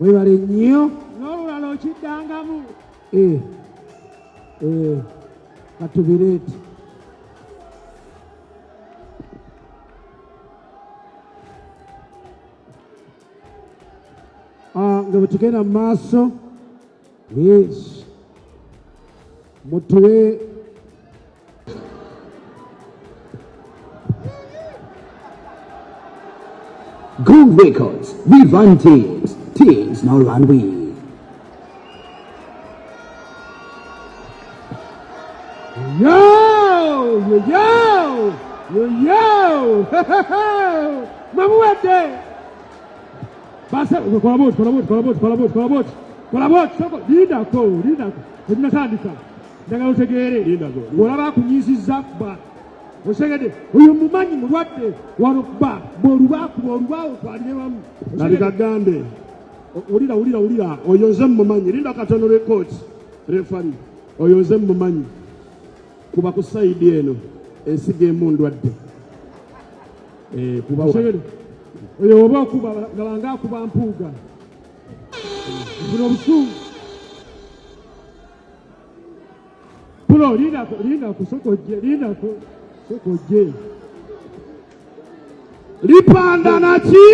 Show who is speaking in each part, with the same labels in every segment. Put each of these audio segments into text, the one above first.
Speaker 1: Webale nnyo.
Speaker 2: N'olulala okiddangamu.
Speaker 1: Eh, eh, katubireete. Ah, nga bwe tugenda mu maaso, yes, mutuwe.
Speaker 3: Groove Records, we run teams, teams now run we.
Speaker 2: Yo, yo, yo, yo, yo, mwe muwedde. Base, kola bwoti, kola bwoti, kola bwoti, kola bwoti, kola bwoti, kola bwoti, soko, lindako, lindako, tetunatandika. Njagala otegeere.
Speaker 4: Lindako.
Speaker 2: Bw'olaba akunyizizza kuba. Osegede, oyo mumanyi mulwadde wano kuba, bw'oluba kuba olubaawo twalire wamu.
Speaker 4: Kati kagambe wulira wulira wulira oyo nze mmumanyi linda katono record refari oyo nze mmumanyi kuba ku sayidi eno ensigo emu ndwadde. Eh, kuba wa-
Speaker 2: Osegede, oyo oba okuba laba akuba mpuuga. Nfuna obusungu. Pulo lindako lindako soko ojje lindako soko ojje.
Speaker 4: Lipanda naki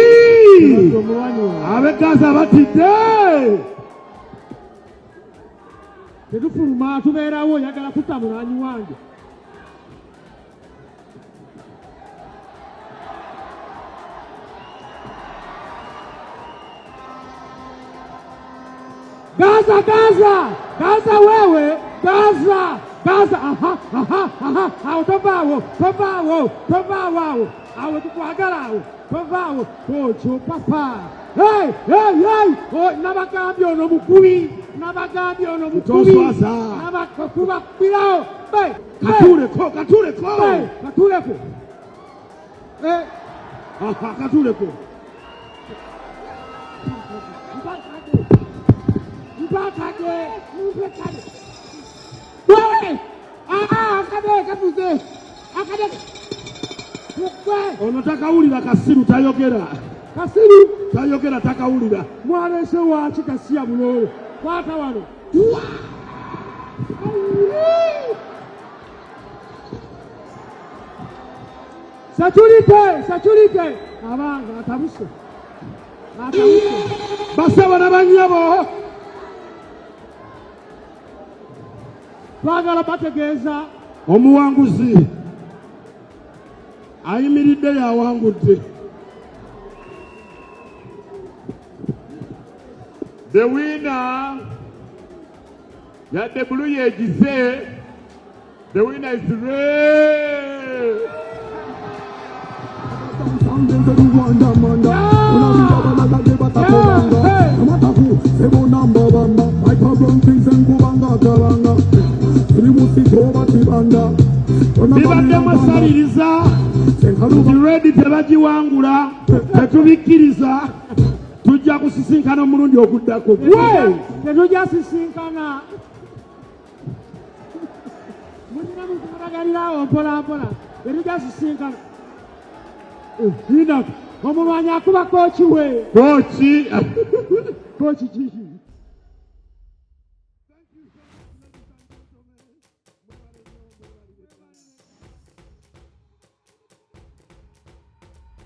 Speaker 2: Omulwanyi wange.
Speaker 4: Ab'egaza batidde.
Speaker 2: Tetufuluma tubeerawo oyagala kutta mulwanyi wange. Gaza, Gaza, Gaza wewe, Gaza, Gaza, aha, aha, aha, awo tovaawo, tovaawo, tovaawo awo, awo tukwagala awo, tovaawo, kokyo papa. Hey, hey, hey, oh, nabagambye ono mukubi, nabagambye ono mukubi.
Speaker 4: Toswaza.
Speaker 2: Nabakubirawo, hey, hey,
Speaker 4: Katuleko katuleko.
Speaker 2: Hey, katuleko. Hey.
Speaker 4: Aha, katuleko.
Speaker 2: Mpakade, mpakade. Wewe! Ah, akade kabuze. Akade. Mukwe.
Speaker 4: Ono takawulira kasiru tayogera.
Speaker 2: Kasiru.
Speaker 4: Tayogera takawulira.
Speaker 2: Mwalese waaki kasiya buloolo. Kwata wano. Security, security. Abange atabuse. Atabuse.
Speaker 4: Basebo ne bannyabo.
Speaker 2: Twagala bategeeza
Speaker 4: omuwanguzi ayimiridde yawangudde.
Speaker 5: The winner yadde bulu yegize. The winner is Ray.
Speaker 4: Bibaddemu esaliriza nti redi tebagiwangula tetubikkiriza tujja kusisinkana omulundi oguddako.
Speaker 2: Tetujja sisinkana. Mulina mukulagalirawo mpola mpola. Tetujja sisinkana. Linda, omulwanyi akuba kooki we.
Speaker 4: Kooki.
Speaker 2: Kooki kiki?